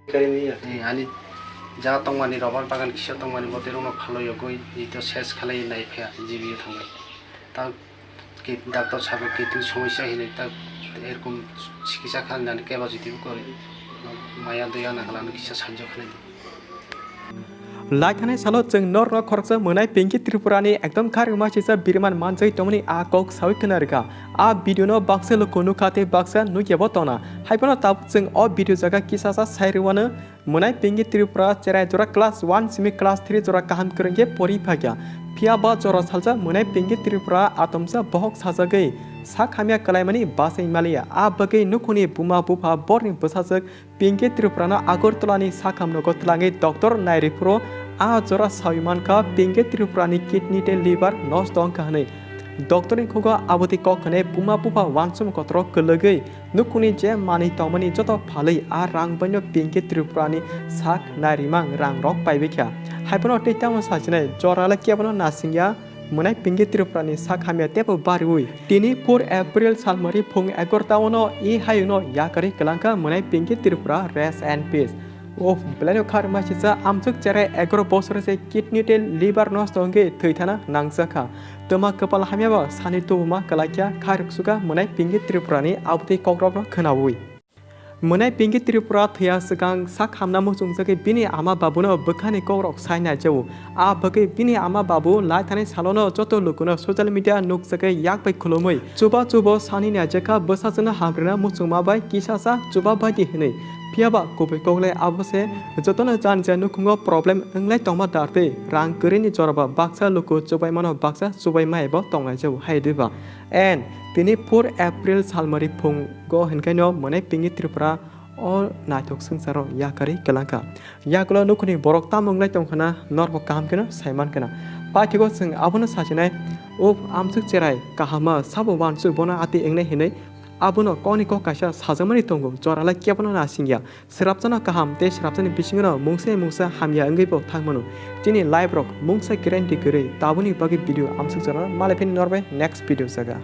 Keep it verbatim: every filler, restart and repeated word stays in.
Kari ni ya. Eh, ani ja tongmani, rubber bagan kisa tongmani, bo terokno phalwi yogwi, ito ses khalai nai phaiya, G B o thangwi. Ta ki-, doctor sabo kiting somosya hinwi ta erkom chikitsa khalai nani capacity bo kwrwi. Maya doya nangla kisa sahajyo khalai. Lai thanai salo chwng norno khoroksa mwnai Pinky Tripura ni ekdom kharima sisa biriman manjai tongmani a kok sawi khna rwkha. A video no baksa luku nukha tei baksa nukyabo tongna. Haiphano tabuk chwng o video jaga kisa sa sai rwano mwnai Pinky Tripura cherai jora class one simi class three jora kaham kwrwngkhe pori phakya. Phiya ba jora salsa mwnai Pinky Tripura atomsa bohok sajagwi sak hamya kwlaimani bachai maliya. A bagwi nukhungni buma bupha borni bwsajwk Pinky Tripurano Agartala ni sakham nogo twlangwi doctor nairi phuru a jora sawi mankha Pinky Tripurani kidney tei liver nosto wngkha hwnwi. Doctor ni khugo aboni kok hwnwi buma bupha uansukmung kotor kwlwgwi nukhungni je manwi tongmani joto phalwi a rang baino Pinky Tripurani sak nairimang rang rok paibaikha. Haiphano tei tamo sachinai jorale kebono nasingya. Mwnai Pinky Tripurani sak hamya teibo bariwi. Tini four April salmari phung egarota ono e hayungno yakarwi kwlangkha mwnai Pinky Tripura, rest and peace. Uff, belaino kharma sisa amsuk cherai egaroh bosor se kidney tei liver nosto wngwi thwi thana nangjakha. Twma kwpal hamyabo sani tubuma kwlaikya kharwk suga mwnai Pinky Tripurani abotwi kokrokno khwnawi. Mwnai Pinky Tripura thwiya swkang sak hamna muchungjagwi bini ama babuno bwkhani kokrok sai naijago. A bagwi bini ama babu lai thani salono joto lukuno social media nukjagwi yak bai khulumwi chuba chubo sani naijakha bwsajwkno hamrwna muchungma bai kisasa chuba baidi hwnwi. Phiyaba kubui koklai abo se jotono jani jani nukhungo problem wnglai tongma dartwi rang kwrwini joraba baksa luku chubaimano baksa chubai maibo tongnaijago hai diba. And tini four April salmari phungo hinkaino mwnai Pinky Tripura o naithok swngcharo yakarwi kwlangkha. Yakulo nukhungni borok tamo wnglai tongkhana norbo kaham kheno saimankha. Paithago chwng abono sachinai, uff, amsuk cherai kahama sabo uansuk bono ati wngnai hinwi abono kokni kok kaisa sajakmani tongo, joralai kebono nasingya. Swrapjano kaham tei swrapjani bisingono mungsa mungsa hamya wngwibo thangmano. Chini life rok mungsa guarantee kwrwi tabukni bagwi video amsuk jorano malai phini norbai next video jaga.